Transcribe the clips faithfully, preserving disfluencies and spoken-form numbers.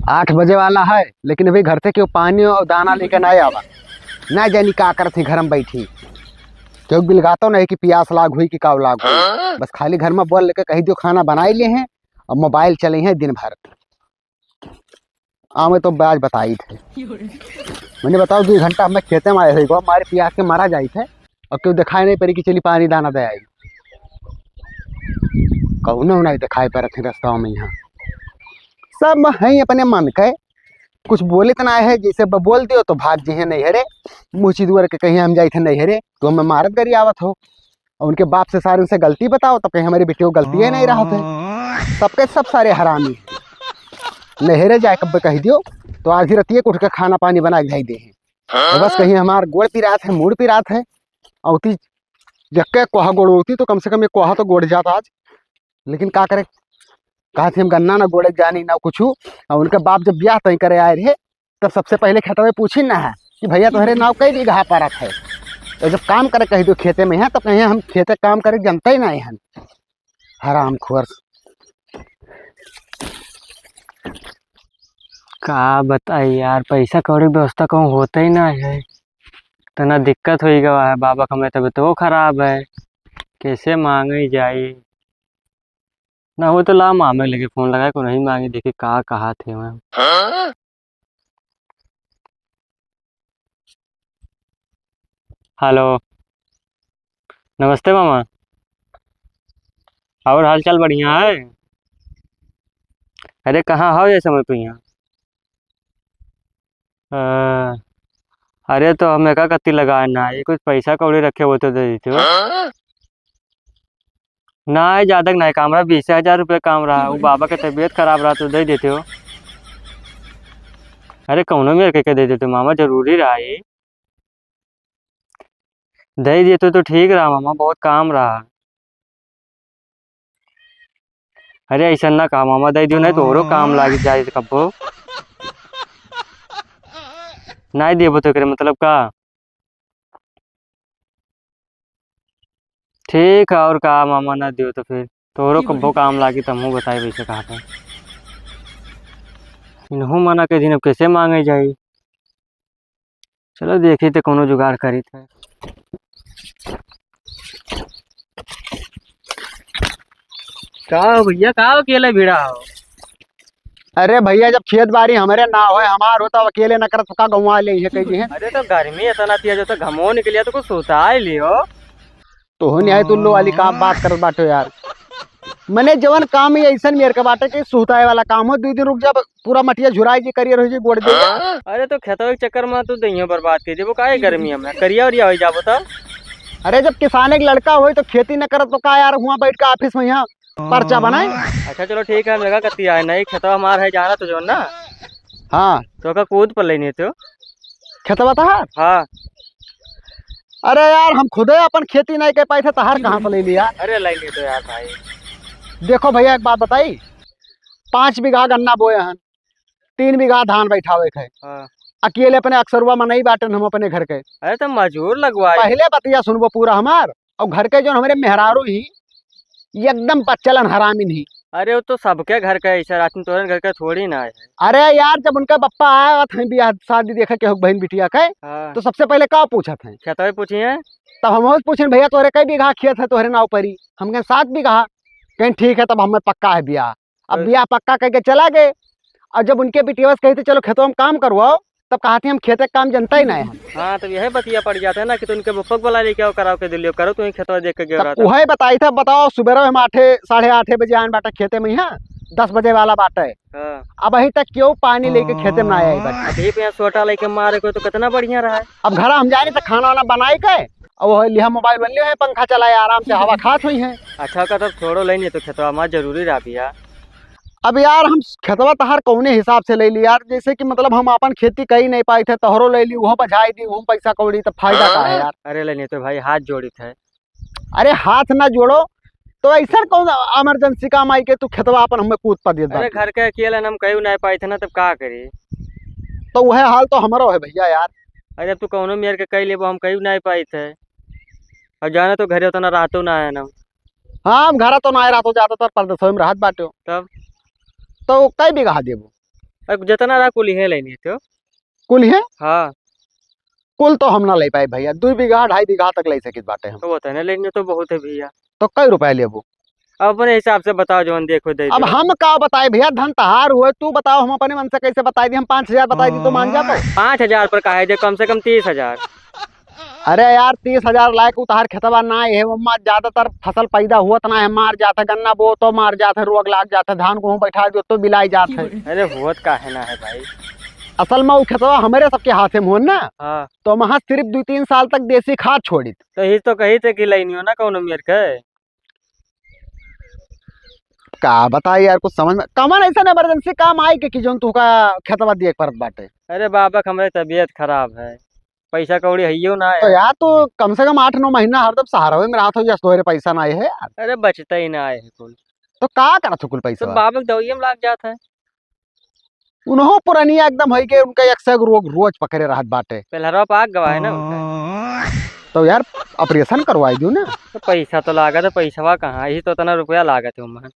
आठ बजे वाला है, लेकिन अभी घर से केहू पानी और दाना लेके नाहीं आवा। ना जानी का करत ही घर में बैठी। केहू बिलगातो नहीं कि पियास लाग हुई कि काव लाग हुई। बस खाली घर में बोल लेके कही दियो खाना बनाई ले हैं और मोबाइल चले हैं दिन भर। आ, मैं तो आज बताई थे। मैंने बताओ, दो घंटा हमें खेते में आए हुए, हमारे पियास के मारा जाई थे और केहू दिखाई नहीं पड़ी कि चली पानी दाना दे आई। कौनो नहीं दिखाई पड़त है रास्ता में यहाँ। सब हैं अपने मन के, कुछ बोले तो ना है, जैसे ब-, बोल दियो तो भाग जे हैं नैहरे, मुँह चिदुअर के कहीं हम जाई थे नैहरे, तो हमें मारत गरी आवत हो। और उनके बाप से सारे उनसे गलती बताओ, तब कहीं हमारे बेटियों गलती है नहीं रहा थे। सबके सब सारे हरामी। नैहरे जाए कब कह दियो, तो आधी रतिये के उठ के खाना पानी बना के जाई दे हैं। तो बस कहीं हमार गोड़ पिरात है, मूड़ पिरात है, औती जक्के कोहा गोड़ होती तो कम से कम एक कोहा तो गोड़ जात आज। लेकिन का करे, कहा थी हम गन्ना ना गोड़े जानी ना कुछ। और उनके बाप जब ब्याह तय करे आए रहे, तब सबसे पहले खेतवे पूछी ना है कि भैया तोहरे नाव कई बीघा परत है। तो जब काम करे कही दो खेते में है, तो कहे हम खेते काम करे जनते ही नहीं हैं। हराम खोर। का बताई यार, पैसा कौड़ी व्यवस्था कहूँ होते ही ना है। इतना दिक्कत हो गवा है, बाबा का मैं तबीयत वो खराब है, कैसे मांगे जाई? ना हो तो ला मामे लगे फोन लगाए, को नहीं मांगे, देखे का कहा थे मैं। हेलो, नमस्ते मामा। और हाल चाल बढ़िया है? अरे कहाँ हो ये समय पे यहाँ? अ, अरे तो हम एका कत्ती लगाए ना, ये कुछ पैसा कौड़ी रखे हो तो दे देते हो। ना, ज्यादा के ना काम रहा, बीस हजार रुपये काम रहा, वो बाबा के तबीयत खराब रहा तो दे देते हो। अरे कौनो मेर के, के दे देते हो मामा, जरूरी रहा ये। दे देते हो तो ठीक रहा मामा, बहुत काम रहा। अरे ऐसा ना कहा मामा, दे दियो नहीं तो औरो काम लाग जाए कब्बो। नहीं देबो तो एकरे मतलब का? ठीक है, और का मामा ना दियो तो फिर तोरो कब्बो काम लागी, तमहू बताई वैसे कहा था। इनहू मना के दिन अब कैसे मांगे जाई? चलो देखी तो कोनो जुगाड़ करी थे। का हो भैया, का अकेले भिड़ा हो? अरे भैया, जब खेत बारी हमरे ना होए, हमार होता, अकेले न करत, का गंवा ले है कह दिए। अरे तो गर्मी इतना तेज होता, घमो निकलिया तो कुछ सुताए लियो। तो हो नहीं आए, तू लो वाली काम बात करत बाटो यार। मने जवन काम ही ऐसन मेर के बाटे कि सुताए वाला काम हो, दो दिन रुक जा, पूरा मटिया झुराई जी, करियर हो जी, गोड़ दे। अरे तो खेतवा के चक्कर में तू दहिया बर्बाद कर देबो, काहे गर्मी में करिया उरिया हो जाबो तो। अरे जब किसाने के लड़का होई तो खेती न करत तो का यार, हुआ बैठ के ऑफिस में यहाँ पर्चा बनाए। अच्छा चलो ठीक है, हम जगह कत्ती आए नहीं, खेतवा हमार है जाना तो जवन ना। हाँ। तो का कूद पर लेने तो। खेतवा तहार? हाँ। अरे यार, हम खुदे अपन खेती नहीं कर पाई थे, तहार कहाँ से ले लिया? अरे लेने तो यार भाई। देखो भैया, एक बात बताई, पाँच बीघा गन्ना बोए हन, तीन बीघा धान बैठावे के है। हाँ। अकेले अपने अक्सरुआ में नहीं बाटन हम अपने घर के। अरे तो मजूर लगवाए। पहले बतिया सुनबो पूरा हमार, और घर के जो हमरे मेहरारू ही, ये एकदम बच्चलन हरामिन ही। अरे वो तो सबके घर के ऐसा रहते, तोहरे घर के थोड़ी ना है। अरे यार, जब उनका बप्पा आया था बियाह शादी देखे के हो बहन बिटिया के, हाँ। तो सबसे पहले का पूछत हैं? खेतवे पूछी हैं। तब हम पूछे, "भैया तोहरे कई बीघा खेत है तोहरे नाव परी?" हम कहें, "सात बीघा।" कहें, "ठीक है, तब हमें पक्का है बियाह।" अब तो बियाह पक्का करके चला गए। और जब उनके बिटिया से कही थे, "चलो खेतवा में काम करवाओ," तब कहा थी, "हम खेते काम जनता ही नहीं है।" हाँ, तब यही बतिया पड़ जाता है ना कि तो उनके बप्पा को बुला लेके आओ, कराओ के दिल्ली, करो तुम खेतवा देख के गयो तब रहता। वही बताई था, बताओ, सुबह हम आठे, साढ़े आठे बजे आन बाटे खेते में, यहाँ दस बजे वाला बाटे। हाँ। अब अभी तक क्यों पानी लेके खेते में ना आए बाटे। अभी पे यहाँ सोटा लेके मारे को तो कितना बढ़िया रहा है। अब घर हम जाए तो खाना वाना बनाए के, और वो लिहा मोबाइल बन लियो है, पंखा चलाए आराम से हवा खात हुई है। अच्छा का तब छोड़ो, लेने तो खेतवा हमार जरूरी रहा भैया। अब यार हम खेतवा तहार कौने हिसाब से ले ली यार, जैसे कि मतलब हम अपन खेती कई नहीं पाई थे, तोहरो ले ली, उहो बझाई दी, उहो पैसा कौड़ी, तो फायदा का है यार? अरे लेने तो भाई हाथ जोड़ी थे। अरे हाथ ना जोड़ो, तो ऐसा कौन इमरजेंसी काम आई के तू खेतवा अपन हमें कूद पा देत अरे बाटे? घर के अकेले हम कई नहीं पाई थे ना, तब का करी? तो वह हाल तो हमारो है भैया यार। अरे अब तू कौनो मेर के कई लेबो, हम कई नहीं पाई थे। अब जाने तो घरे उतना रहतो ना है ना। हाँ, हम घरा तो ना रहतो, ज्यादातर परदेसवे में रहत बाटे। तब? तो कई बीघा देबो? अब जितना रहा कुल इहे लेनी है तो। कुल इहे? हाँ। कुल तो हम ना ले पाई भैया, दुई बीघा, ढाई बीघा तक ले सकित बाटे हम। तो उतने लेनी तो बहुत है भैया। तो कई रुपया लेबो? अब अपने हिसाब से बताओ, जवन देखो दे अब दियो। हम का बताई भैया, धन तहार हुए, तू बताओ, हम अपने मन से कैसे बताई दी? हम पाँच हजार बताई दी तो मान जातो? पाँच हजार पर काहे दे, कम से कम तीस हजार। अरे यार, तीस हजार लायक उ तहार खेतवा ना है, ओमा ज्यादातर फसल पैदा हुअत ना है, मार जात है, गन्ना बो तो मार जात है, रोग लाग जात है, धान गेहूं बैठा दियो तो बिलाई जात है। अरे हुअत काहे ना है भाई? असल में उ खेतवा हमरे सबके हाथे में हो ना, हाँ। तो वहाँ सिर्फ दो तीन साल तक देसी खाद छोड़ित। तो ही तो कही थे कि लाइनियो ना कौनो मेर के। का बताई यार, कुछ समझ में, कवन ऐसा इमरजेंसी काम आई के कि जौन तुका खेतवा दिए के परत बाटे? अरे बाबा, हमरे तबीयत खराब है, पैसा कौड़ी हइयो ना तो है। यार, तू कम से कम आठ नौ महीना हरदम सहारा में रहत हो, यस तोहरे पैसा ना आए है यार। अरे बचता ही ना आए है कुल। तो का करत हो कुल तो पैसा? बाबा के दवाइया में लाग जात है। उनहो पुरानिया एकदम होई के, उनका एक से एक रोग रोज पकड़े रहत बाटे। पेलहरवा पाक गवा है ना उनका। तो यार, ऑपरेशन करवाई दू ना। तो पैसा तो लागत है, पैसवा कहाँ? यही तो इतना रुपया लागत है उमहन।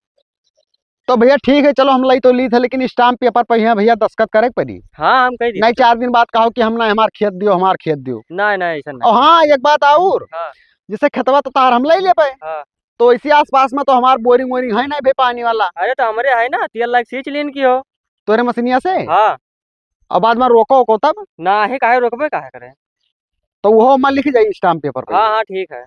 तो भैया ठीक है, चलो हम लाई तो ली थे, लेकिन स्टाम्प पेपर पर यहाँ भैया दस्तखत करे के पड़ी। हाँ, हम कह दी नहीं, तो। चार दिन बाद कहो कि हम ना, हमार खेत दियो, हमार खेत दियो। नहीं, नहीं, ऐसा नहीं। और हाँ, एक बात और, हाँ। जैसे खेतवा तो तार हम ले लेबे, हाँ। तो इसी आसपास में तो हमार बोरिंग वोरिंग है नहीं भाई पानी वाला। अरे तो हमरे है ना, तेल लाग सींच लीन की हो। तोरे मशीनिया से? हाँ। और बाद में रोको को तब? ना ही, काहे रोकबे, काहे करे? तो वो हमार लिख जाई स्टाम्प पेपर पे। हाँ, हाँ, ठीक है।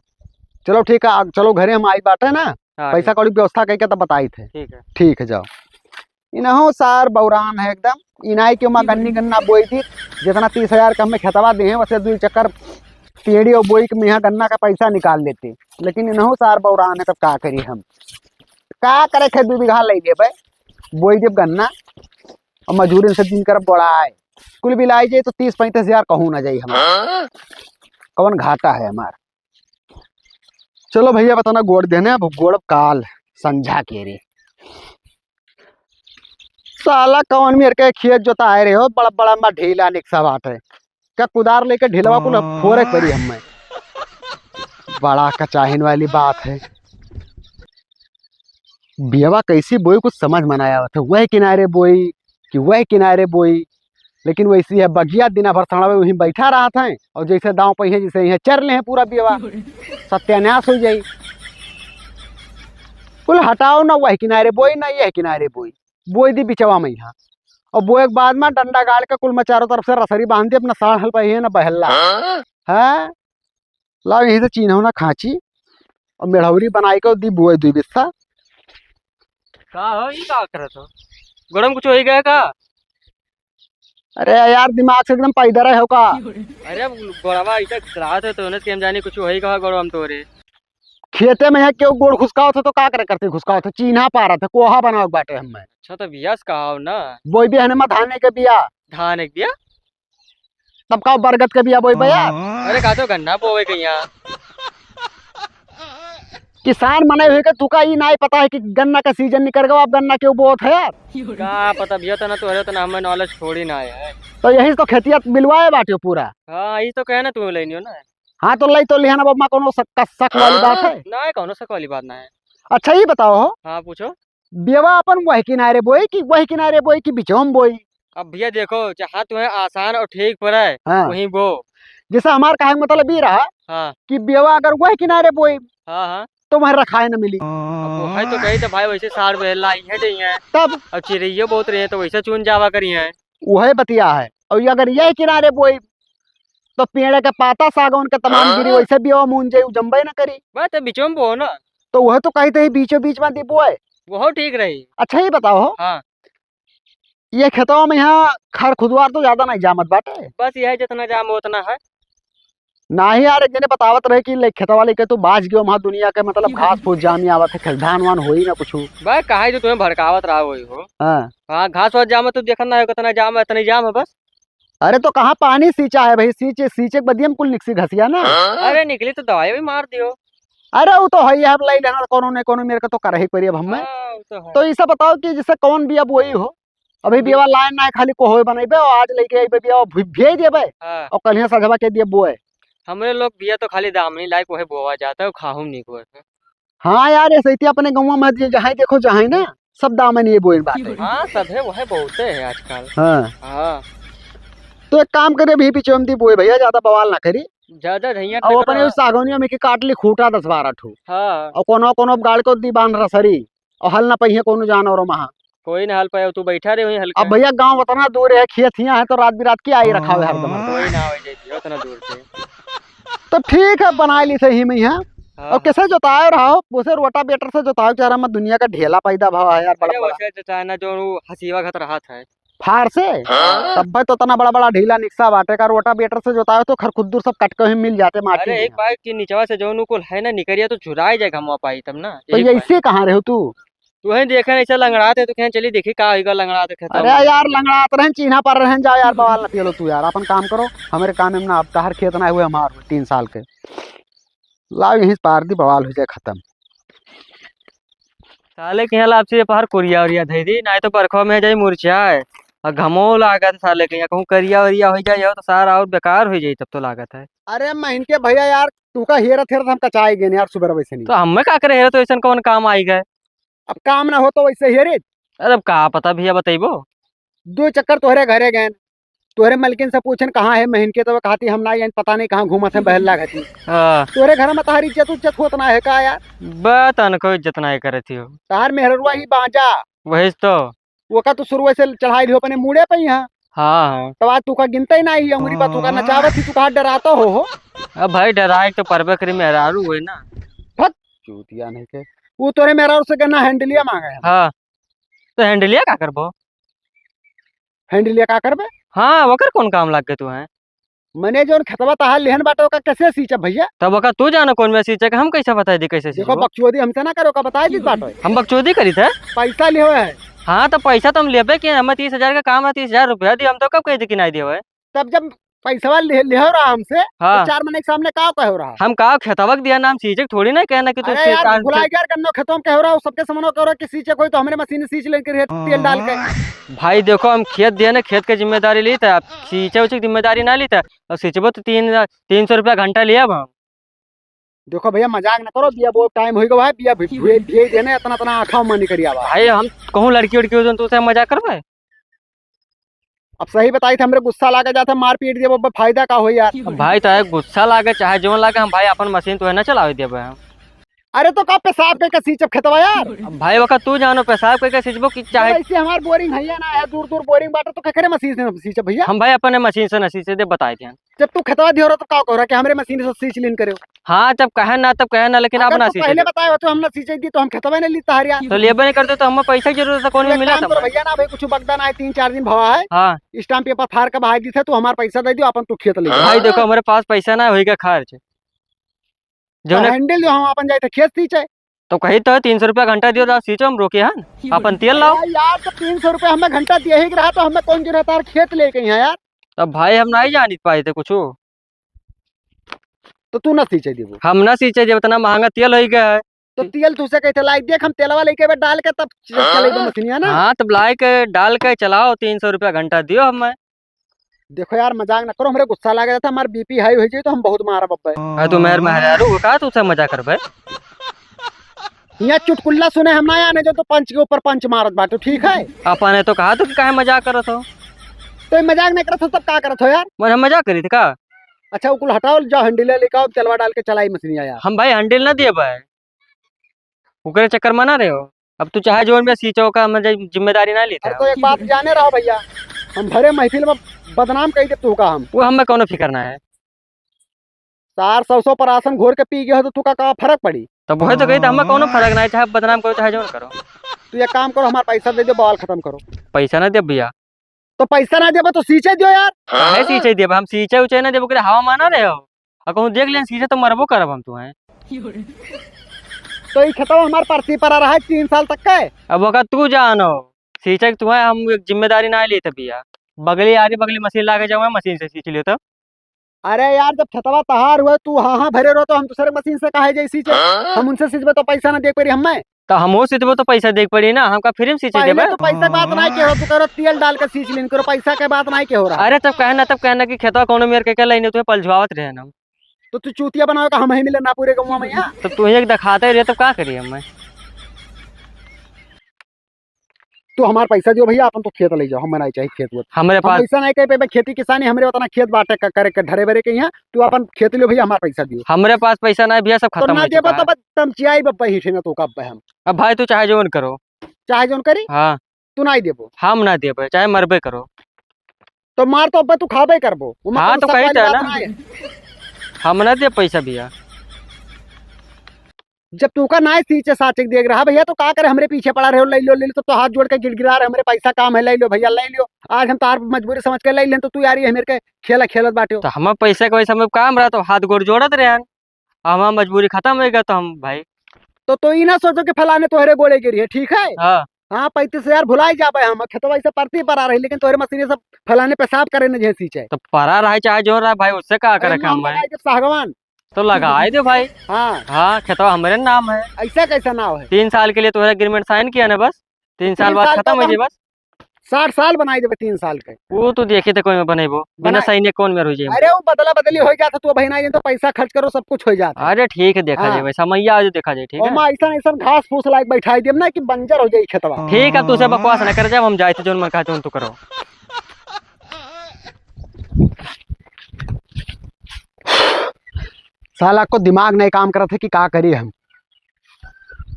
चलो ठीक है, आ, चलो घरे हम आई बाटे ना, हाँ, पैसा ठीक। कौड़ी व्यवस्था करके तब बताई थे। ठीक है। ठीक है, जाओ। इनहो सार बौरान है एकदम, इनाई के उमा गन्नी गन्ना बोई थी, जितना तीस हजार के हमें खेतवा दे हैं, वैसे दो चक्कर पेड़ी और बोई के में यहाँ गन्ना का पैसा निकाल लेते, लेकिन इनहो सार बौरान है, तब का करी हम? का करे, खेत दो बीघा ले लेबे, बोई देब गन्ना, और मजूरन से दिन करब बड़ा है, कुल मिलाई जाए तो तीस पैंतीस हजार कहूँ ना जाई हमार। हाँ? कौन घाटा है हमार? चलो भैया, बताना गोड़ देने, अब गोड़ अब काल संझा के रे। साला कौन मेर के खेत जोताए रहे हो, बड़ा बड़ा मा ढीला निकसा बाटे। का कुदार लेके ढिलवा कुल फोरे के पड़ी हमें। बड़ा कचाहिन वाली बात है। बियवा कैसी बोई, कुछ समझ में ना आवत है, वह किनारे बोई कि वह किनारे बोई। लेकिन वैसी है बगिया, दिना भर सड़वे वहीं बैठा रहत हैं और जैसे दांव पे हैं, जैसे यहाँ चर ले हैं पूरा बियवा, सत्यानाश हो जाई। कुल हटाओ ना, वह किनारे बोई ना यह किनारे बोई, बोई दी बिचवा में यहाँ। और बोए के बाद में डंडा गाड़ के कुल में चारों तरफ से रसरी बांध दी, अपना साढ़ हल पे है ना बहल्ला। हाँ? हाँ? लाओ, यहीं से चीन्हो ना खांची और मेढ़ौरी बनाई के दी बुए दुई बिस्सा। का हो, ई का करत हो? गोड़म कुछ होई गया का? अरे यार, दिमाग से एकदम पैदर है हो का? अरे, अब गोड़वा ऐसा घुसरात है तो उन्हें के हम जानी कुछ होई का गोड़वा में तोरे। खेते में है, क्यों गोड़ घुसकावत है तो का करे करते घुसकावत है? चीन्हा पारत है, कोहा बनावे के बाटे हमें। अच्छा, तो बियास कहाव ना। बोई बिया है ना, धाने के बिया। धाने के बिया? तब का बरगद के बिया बोई बे यार? अरे, का तो गन्ना बोवे के यहाँ। किसान मने हुए के तुका ई नाई पता है कि गन्ना का सीजन निकल गवा, अब गन्ना क्यों बोत है यार? का पता भैया, तना तोहरे तना हमें नॉलेज थोड़ी ना है। तो यही तो खेतिया बिलवाए बाटे पूरा। हाँ, ई तो कहे ना तू लेनियो ना। हाँ, तो लई तो लिहान, अब मा कोनो शक, शक वाली बात है? ना, कोनो शक वाली बात ना है। अच्छा, ई बताओ हो। हाँ, पूछो। बेवा अपन वही किनारे बोई कि वही किनारे बोई कि बिचवा में बोई? अब भैया देखो, जहाँ तुम्हें आसान और ठीक पड़े, हाँ। वहीं बो। जैसे हमार कहे के मतलब ई रहा हाँ। कि बेवा अगर वही किनारे बोई, हाँ, हाँ। तो वहीं रखाए न मिली। अब वो है तो कही तो भाई, वैसे साढ़ बहला ही है, नहीं है। तब? अब चिड़ैया बहुत रही है, तो वैसे चुन जावा करी है। वही बतिया है। और ये अगर यही किनारे बोई, तो पेड़ के पाता सागौन के तमाम गिरी, हाँ। वैसे भी वो मून जाई, उ जम्बे न करी। बात है, बीचों में बो ना। तो वह तो कही थे, बीचों बीच में दी बोए। वो ठीक रही। अच्छा, ये बताओ हो, हाँ। ये खेतवा में यहाँ खर खुदवार तो ज्यादा नहीं जामत बाटे? बस यह जितना जाम उतना है। नाही यार, एक जने बतावत रहे कि ले-, खेतवा लेके तू बाज गयो, वहाँ दुनिया के मतलब घास फूस जामी आवत है, खेल धान वान होई ना कुछ। बस कहा जो तुम्हें भड़कावत रहा वही हो। हाँ। हाँ, घास वास जाम है, तू देखत ना हो कितना जाम है, इतनी जाम है बस। अरे तो कहाँ पानी सींचा है भाई, सींचे, सींचे के बदिया में कुल निकसी घसिया ना। अरे निकली तो दवाई भी मार दियो। अरे वो तो है, अब लाई लेना, कोनो ने कोनो मेरे को तो कर ही पड़ी अब हमें। हाँ, वो तो है। तो इसे बताओ कि जैसे कौन बिया बोई हो? अभी बिया लाइन ना है, खाली कोहवे बनइबे और आज लेके अइबे बिया भे-, भेज देबे हाँ। और कल यहाँ सजवा के दिए बोए। हमरे लोग बिया तो खाली दामनी लायक वही बोवा जात है, खाहू नहीं बोए। हाँ यार, ऐसे ही अपने गौवा में जे-, जहाँ देखो जहाँ ही ना, सब दामनी बोए बाटे। हाँ, सब है, वह बहुते है आजकल। हाँ। हाँ। तो एक काम करे, भी पीछे हम दी बोए भैया, ज्यादा बवाल ना करी। ज्यादा धइया और अपने टकरा। उस सागौनिया में के काट ली खूटा दस बारह ठो। हाँ। और कोनो, कोनो गाड़ को दी बांध रसरी। और हल ना पहिए कोनो जानवर महा। कोई ना हल पाए, तू बैठा रहे वहीं हल्का। अब भैया गाँव उतना दूर है, खेत हियाँ है तो रात बिरात की आई रखा हुआ है हरदम। कोई ना आवे जाए भैया उतना दूर से। तो ठीक है, बनाए ली सही में यहाँ। हाँ, और हाँ। कैसे जोतायो रहो? उसे रोटावेटर से जोतायो, चारा में दुनिया का ढेला पैदा भाव है यार, बड़ा अरे बड़ा। वैसे जोताए ना, जो वो हसीवा घत रहा था। फार से? हाँ। तब भाई तो इतना बड़ा बड़ा ढीला निक्सा बाटे का, रोटावेटर से जोतायो तो खरखुद्दूर सब कट के ही मिल जाते माटी अरे में। एक बार की निचवा से जो कुल है ना निकरिया तो झुराई जाए घमवा पाई तब ना, तो यही ये बात। ऐसे कहाँ रहे हो तू? तू है देखे ऐसे लंगड़ाते तो कहें चली देखी का होइगा लंगड़ाते खेतवा अरे में। यार लंगड़ात रहन, चीन्हा पर रहन, जाओ यार, बवाल न पियलो तू यार, अपन काम करो, हमरे काम में ना, अब तहर खेत ना हुए हमार तीन साल के। लाओ यहीं से पार दी, बवाल हो जाए खत्म। साले के यहाँ लापसी पहर कोरिया ओरिया धई दी, नाहीं तो बरखवा में जाई मुरझाए। और घमो लागत साले के यहाँ, कहूँ करिया ओरिया हो जाए तो सारा और बेकार हो जाई तब तो लागत है। अरे महीन के भैया यार, तू का हेरत हेरत हम कचाई गए यार, सुबह वैसे नहीं। तो हमें का करे हेरत, तो ऐसन कौन काम आई गए? अब काम ना हो तो वैसे हेरे। अरे अब का पता भैया, बतैबो। दो चक्कर तोहरे घरे गए, तोहरे मलकिन से पूछन कहाँ है महीन के, तो वो कहती हम ना जान, पता नहीं कहाँ घूमत है बहल्ला घटी। हाँ। तोहरे घर में तहार इज्जत उज्जत होत ना है का यार? बा तनको इज्जत ना करत ही हो। तहार मेहररुआ ही बांजा। वही तो। वो का तू शुरू से चढ़ाई लियो अपने मूड़े पे ही। हाँ। हाँ, हाँ। तब आज तू का गिनता ही ना ही, अंगुरी बा तू का नचावत ही, तू का डराता हो, हो। अब भाई डराए तो परबे करी मेहरारू हुए ना। भक। चूतिया नहीं के। वो तोरे मेहरारू से गन्ना हैंडलिया मांगे है। हाँ। तो हैंडलिया का करबो? हैंडलिया का करबे? हाँ, ओकर कौन काम लाग गए तू हैं? मने जौन खेतवा तहार लेहन बाटे, ओका कैसे सींचब भैया? तब ओका तू जानो कौन में सींचे के, हम कैसे बताई दी कैसे देखो, सींचबो? बकचोदी हमसे ना करो, का बताई दी बाटे। हम बकचोदी करी थे? पैसा लिहो है। हाँ, तो पैसा तो हम लेबे के, हमें तीस हजार का काम है, तीस हजार रुपया दी, हम तो कब कह दी कि नहीं दियो है? तब जब पैसवा ले, लेहो रहा हमसे, तो हाँ। चार महीने के सामने का कहो रहा? हम का खेतवा के दिया नाम सींचे के थोड़ी ना कहना कि तू अरे यार, भुला गया, गन्नो खेतवा में कहो रहा, सबके समनो कहो रहा कि सींचे कोई तो हमरे मशीन सींच लेके रहे, तेल डाल के। भाई देखो, हम खेत दिया ना, खेत के जिम्मेदारी ली था, अब सींचे उचे की जिम्मेदारी ना ली था, और सींचबो तो तीन, तीन सौ रुपया घंटा लिया अब हम। देखो भैया, मजाक ना करो, बिया बहुत टाइम होई गवा है, बिया भे-, भे-, भेज देने, इतना, इतना आँखा मानी करिया बा। भाई हम कहूँ लड़की उड़की हो जौन तो उसे मजाक करबे? अब सही बताई थे, हमरे गुस्सा लागे जाता, मार पीट दिया, अब फायदा का होई यार? अब भाई तो है गुस्सा लागे चाहे जौन लागे, हम भाई अपन मशीन तो है ना चलावे देबे हम। अरे तो का पेशाब के, के सींचब खेतवा यार? अब भाई वका तू जानो पेशाब के, के सींचबो कि चाहे जब ऐसे हमार बोरिंग है ना, है दूर दूर बोरिंग बाटे तो केकरे मशीन से सींचब भैया? हम भाई अपने मशीन से ना सींचे दे, बताए थे। जब तू खेतवा दियो रहा तो का कहो रहा कि हमरे मशीन से सींच लीन करे? हाँ, जब कहे ना, तब कहे ना, लेकिन आप अगर ना तू सींचे पहले दे। बताए होते, हम ना सींचे दी तो हम खेतवा नहीं लीता हरिया। तो लेबे नहीं करते तो हमें पैसा की जरूरत है, कौन तो भी एक मिला काम था करो भाई। भैया ना भाई, कुछ बगदा ना है, तीन चार दिन भवा है। हाँ। स्टाम्प पेपर फाड़ के बहाई दी थे, तू हमारा पैसा दे दियो, अपन तू खेत ले जाओ। भाई देखो, हमारे पास पैसा ना होइगा खर्च। तो जौने हैंडल जो हम अपन जाए थे खेत सींचे। तो कही तो तीन सौ रुपया घंटा दियो, तो सींचो हम रोके हन, अपन तेल लाओ। अरे यार, तो तीन सौ रुपया हमें घंटा दिए ही रहा, तो हमें कौन जरूरत है खेत लेके यहाँ यार? तब भाई हम नहीं जानित पाए थे कुछ। तो तू ना सींचे देबो? हम ना सींचे देबो, इतना महंगा तेल हो गया है। तो तेल तू से कहते लाई, देख हम तेलवा लेके बे डाल के तब च-, चलेबे मशीनिया ना। हाँ, तब लाई के डाल के चलाओ, तीन सौ रुपया घंटा दियो हमें। देखो यार, मजाक ना करो, हमरे गुस्सा लागे जाता, हमार बीपी हाई हो जाए तो हम बहुत मारब अब्बे। अरे तू मेहर मेहरारू हो का, तू से मजाक करबे? यहाँ चुटकुल्ला सुने हम ना आने जो तो पंच के ऊपर पंच मारत बाटू, ठीक है? आपने तो कहा तो कि काहे मजाक करत हो? तो ये मजाक नहीं करत हो तब का करत हो यार? मैं हम मजाक करी थे का? अच्छा, वो कुल हटाओ, जाओ हैंडल लेके आओ, तेलवा डाल के चलाई मशीनिया यार। हम भाई हैंडल ना दिए भाई, ओकरे चक्कर में ना रहे हो। अब तू चाहे जोन में सींचो का, मैं जिम्मेदारी ना लेता अरे है। तो एक बात जाने रहो भैया, हम भरे महफिल में बदनाम कही दे तू का हम। वो हमें कौनो फिक्र ना है। सार सौ सौ परासन घोर के पी गया हो तो तू का, का फर्क पड़ी? तब वही तो कही था, हमें कौनो फर्क ना है, चाहे बदनाम करो चाहे जोन करो। तू एक काम करो, हमारा पैसा दे दो, बवाल खत्म करो। पैसा ना दे भैया। तो पैसा ना देबो तो सींचे दियो यार। काहे सींचे देबो? हम सींचे उचे ना देबो, ओकरे हवा माना रहे हो। आ कहूँ देख लें सींचे तो मरबो करब हम तुहें। तो ई खेतवा हमार परती परा रहा है तीन साल तक के। अब ओका तू जानो, सींचे के तुहें हम एक जिम्मेदारी ना लेते भैया। बगली आरी बगली मशीन लागे जावे, मशीन से सींच लियो तो। अरे यार, जब खेतवा तहार हुआ, तू हाँ हाँ भरे रहो, तो हम दूसरे मशीन से काहे जाई सींचे? हाँ? हम उनसे सींचबे तो पैसा ना दे पड़ी हमें। तो हमहू सींचबो तो पैसा दे पड़ी ना, हमका फ्री में सींचे पहले देबे? तो पैसा के बात ना के हो, तू करो तेल डाल के सींच लीन करो, पैसा के बात ना के हो रहा। अरे तब कहे ना, तब कहे ना कि खेतवा कौनो मेर के, के लाइन तुम्हें पलझवावत रहे ना। तो तू चूतिया बनावे का हम ही मिले ना पूरे गौवा में यहाँ। तो तू ही एक दिखाते रहे, तब का करिए हम? तू हमार पैसा दियो भैया, अपन तो खेत ले जाओ, हमें नहीं चाहिए खेत वेत। हमरे हम पास पैसा नहीं कहे पे खेती किसानी, हमरे उतना खेत बाटे का करे के ढरे बरे के यहाँ, तू अपन खेत लियो भैया, हमार पैसा दियो। हमरे पास पैसा नहीं भैया, सब तो खत्म ना हो देबो चुका तो है। बस तमचियाई बप्पा ही ठेना तो कब पे हम। अब भाई तू चाहे जौन करो। चाहे जौन करी? हाँ। तू नहीं देबो? हम ना देबे, चाहे मरबे करो। तो मार तो अब तू खाबे करबो, ओमा हाँ, कोनो तो शक कही वाली था बात ना। नहीं है। हम ना दे पैसा भैया। जब तू का नाय सींचे साचे के देख रहा भैया, तो का करे, हमरे पीछे पड़ा रहे हो, ले लो, ले लो, तब तो हाथ जोड़ के गिड़गिड़ा रहे, हमरे पैसा काम है, ले लो भैया, ले लो। आज हम तार मजबूरी समझ के ले लें, तो तू यार ये मेरे के खेला खेलत बाटे हो। तो हमार पैसा के वैसे में काम रहा, तो हाथ गोड़ जोड़त रहे हैं। अब हमार मजबूरी खत्म हो गया, तो हम भाई। तो, तो ई ना सोचो कि फलाने तोहरे गोड़े गिरी है, ठीक है? हाँ। हाँ, पैंतीस हजार भुलाई जाबे हम, खेतवा ऐसे परती पर आ रही, लेकिन तोहरे मशीने सब फलाने पेशाब करे न जैसी चाहे। तो परा रहे चाहे जो रहे भाई, उससे का अरे करे नाम काम है? लगाई जब सागवान। तो लगाई दे भाई। हाँ। हाँ, खेतवा हमरे नाम है। ऐसा कैसा नाम है? तीन साल के लिए तोहरे एग्रीमेंट साइन किया ना बस, तीन साल तीन बाद साल खत्म तो हो जाए हम बस। साठ साल बनाई देबे तीन साल के। वो तो देखी थे कोई में बनेबो, बिना बनाई। साइने कौन में हो जाए? अरे वो बदला बदली हो जाता, तू भाई ना तो पैसा खर्च करो, सब कुछ हो जाता। अरे ठीक है, देखा हाँ। जाए, वैसा मैया आज देखा जाए, ठीक है? ओमा ऐसा ऐसा घास फूस लायक बैठाई देब ना कि बंजर हो जाए खेतवा। ठीक है, तू से बकवास ना कर, जब हम जाए थे जोन मन कहा जोन तू करो। साला को दिमाग नहीं काम करत है कि का करी हम।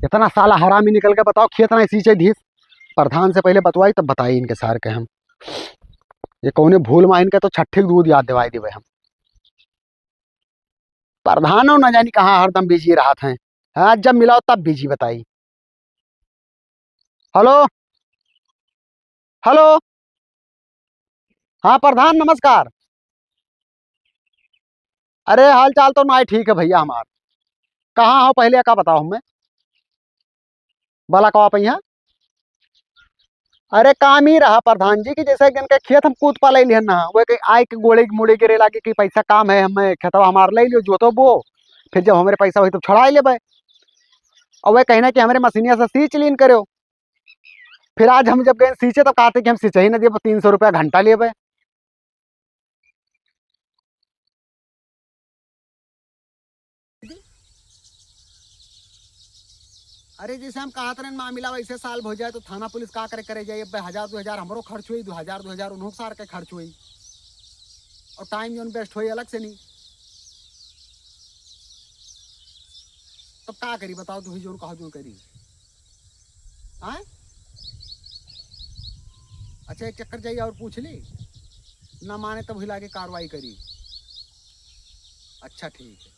इतना साला हरामी निकल के बताओ, खेत नहीं सींचे धीस। प्रधान से पहले बतवाई, तब बताई इनके सार के हम। ये कौने भूल मा इनके तो छठी के दूध याद दिवाई देवे हम। प्रधानो न जानी कहाँ हरदम बिजी रहत हैं। हाँ, जब मिलाओ तब बिजी बताई। हेलो, हेलो। हाँ प्रधान, नमस्कार। अरे हाल चाल तो नाई ठीक है भैया हमार। कहाँ हो पहले का बताओ हमें। भला कवा पहिया? अरे काम ही रहा प्रधान जी कि जैसे एक जन के खेत हम कूद पा ले लिहन ना, वो के आए के गोड़े मुड़े गिरे लागे कि पैसा काम है, हमें खेतवा हमार ले लियो, जोतो बो, फिर जब हमरे पैसा होई तब छुड़ाई लेबे। और वह कहना कि हमरे मशीनिया से सींच लीन करो। फिर आज हम जब गए सींचे तब कहते कि हम सिंचाई न देबे, तीन सौ रुपया घंटा लेबे। अरे जैसे हम कहत रहन मामला वैसे साल भर जाए तो थाना पुलिस का करे, करे जाए। अब हजार दो हजार हमरो खर्च हुई, दो हजार दो हजार उन्हों सार के खर्च हुई और टाइम जौन वेस्ट हुई अलग से नहीं। तब का करी बताओ, तू ही जौन कहो जौन करी। आए? अच्छा एक चक्कर जाइए और पूछ ली, ना माने तब हिला के कार्रवाई करी। अच्छा ठीक है।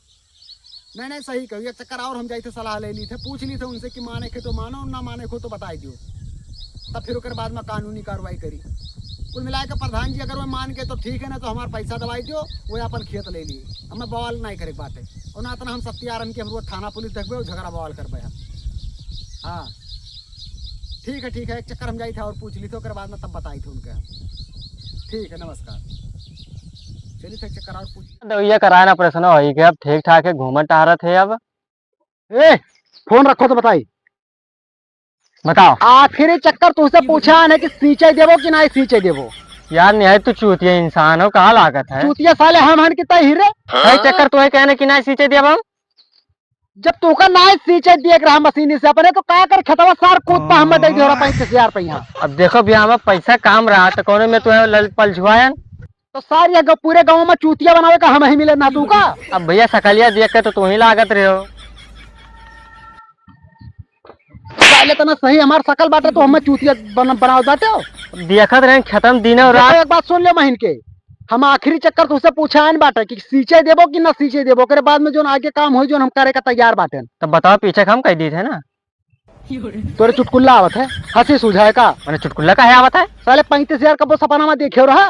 नहीं नहीं सही कही, एक चक्कर और हम जाइथे सलाह ले ली थे, पूछ ली थे उनसे कि माने के तो मानो, ना माने को तो बताई दियो, तब फिर ओकर बाद में कानूनी कार्रवाई करी। कुल मिला के प्रधान जी अगर वो मान के तो ठीक है, ना तो हमार पैसा दवाई दियो, वो अपन खेत ले ली, हमें बवाल नहीं करे के बात है। और ना इतना हम सत्यारन के हम रोज थाना पुलिस देखबे और झगड़ा बवाल करबे हम। हाँ ठीक है, ठीक है, एक चक्कर हम जाइथे और पूछ ली थे, ओकर बाद में तब बताई थे उनके हम। ठीक है, नमस्कार। चलिए थे एक चक्कर और पूछ। दवाइया कराए ना, ऑपरेशन होई के अब ठीक ठाक है, घूमत टहरत है अब। ए, फोन रखो तो बताई। बताओ। आखिरी चक्कर तुझसे पूछा है कि सींचे देबो कि नहीं सींचे देबो? यार निहायत तू चूतिया इंसान हो, कहाँ लागत है? चूतिया साले हम हन कि तय ही रे। भाई चक्कर तू है कहने कि नहीं सींचे देबो हम? जब तू का नहीं सींचे दिए रहा मशीनी से अपने तो का कर खेतवा सार कूद पा हम दे दियो रहा पैंतीस हजार रुपया। अब देखो भैया हमारा पैसा काम रहा तो कौन में तू है लल पल झुआयन? तो सारी अगर पूरे गाँव में चूतिया बनावे का हम ही मिले ना तू का। अब भैया सकलिया देख के तो तू ही लागत रहे हो। पहले तो ना सही हमार सकल बाटे तो हमें चूतिया बन-, बनावत बाटे हो। देखत रहे खत्म दिन और देखो, रात। एक बात सुन ले महीन के, हम आखिरी चक्कर तुझसे पूछा आन बाटे कि सींचे देबो कि ना सींचे देबो, ओकरे बाद में जोन आगे काम होई जोन हम करे का तैयार बाटे। तब बताओ पीछे हम कह दी थे ना। तोरे चुटकुल्ला आवत है, हंसी सुझाए का? मैंने चुटकुल्ला काहे आवत है? साले पैंतीस हजार का वो सपना में देखे रहा।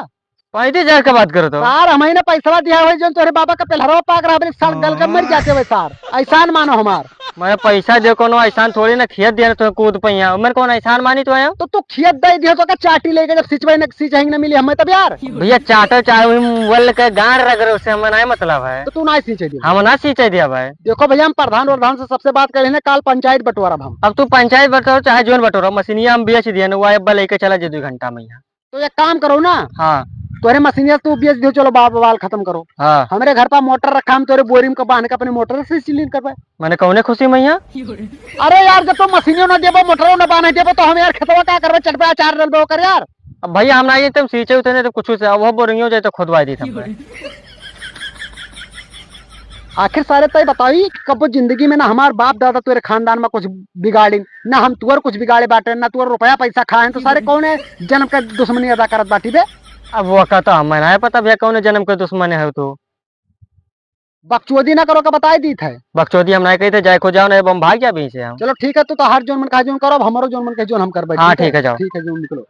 पैंतीस हजार का बात करो तो। सार, हम ही ने पैसवा दिया हुआ, जोन तोरे बाबा का पेलहरवा पाक रहा, बोले, सार, गल के मर जाते हुए, सार। एहसान मानो हमार। मैं पैसा दे कोनो एहसान थोड़ी ना, खेत दिया ना, तुम्हें कूद पहिया। मैं कौन एहसान मानी तो आया? तो तू खेत दे दिया तो का चाटी लेके जब सिंचवाई ना, सिंचाई ना मिली हमें तब यार। भैया चाटो चाहे वही वल के गांड रगड़ो, उससे हमें नहीं मतलब है। तो तू ना सींचे दियो। हम ना सींचे दिया भाई। देखो भैया, हम प्रधान वरधान से सबसे बात कर लेने, काल पंचायत बंटवारा हम। अब तू पंचायत बंटवारो चाहे जोन बंटवारो, मशीनिया हम बेच दिया ना, वो अब लेके चला जे दो घंटा में यहाँ। तो एक काम करो ना। हाँ। तोरे मशीनिया से तू बेच दियो, चलो बा-, बवाल खतम करो। हाँ। हमरे घर पर मोटर रखा, हम तोरे बोरी में बांध के अपने मोटर से सिंचाई करबे। माने कौने खुशी में यहाँ? अरे यार, जब तू मशीनियों ना देबो, मोटरों ना बांधे देबो, तो हम यार खेतवा का करबे, चटपे अचार डलबे ओकर यार। अब भैया हम ना आइए, तुम सींचे उतने तो कुछ से, अब वो बोरिंग हो जाए तो खुदवाई दी तुम। आखिर सारे तय बताई कि कबो जिंदगी में ना हमार बाप दादा तोरे खानदान में कुछ बिगाड़ी, ना हम तुअर कुछ बिगाड़े बाटे, ना तुअर रुपया पैसा खाए हैं, तो सारे कौने जन्म के दुश्मनी अदा करत बाटी बे? अब वो का तो हमें ना पता भैया कौने जन्म के दुश्मन है तू। बकचोदी ना करो का बताई दीत है। बकचोदी हम ना कही थे, जाए खो जाओ, नहीं हम भाग जा बीच से हम। चलो ठीक है, तो, तो हर जोन मन कहा जोन करो, अब हमारो जोन मन कहे जोन हम कर बैठे, हाँ, ठीक है? ठीक है, जाओ। ठीक है, जोन निकलो।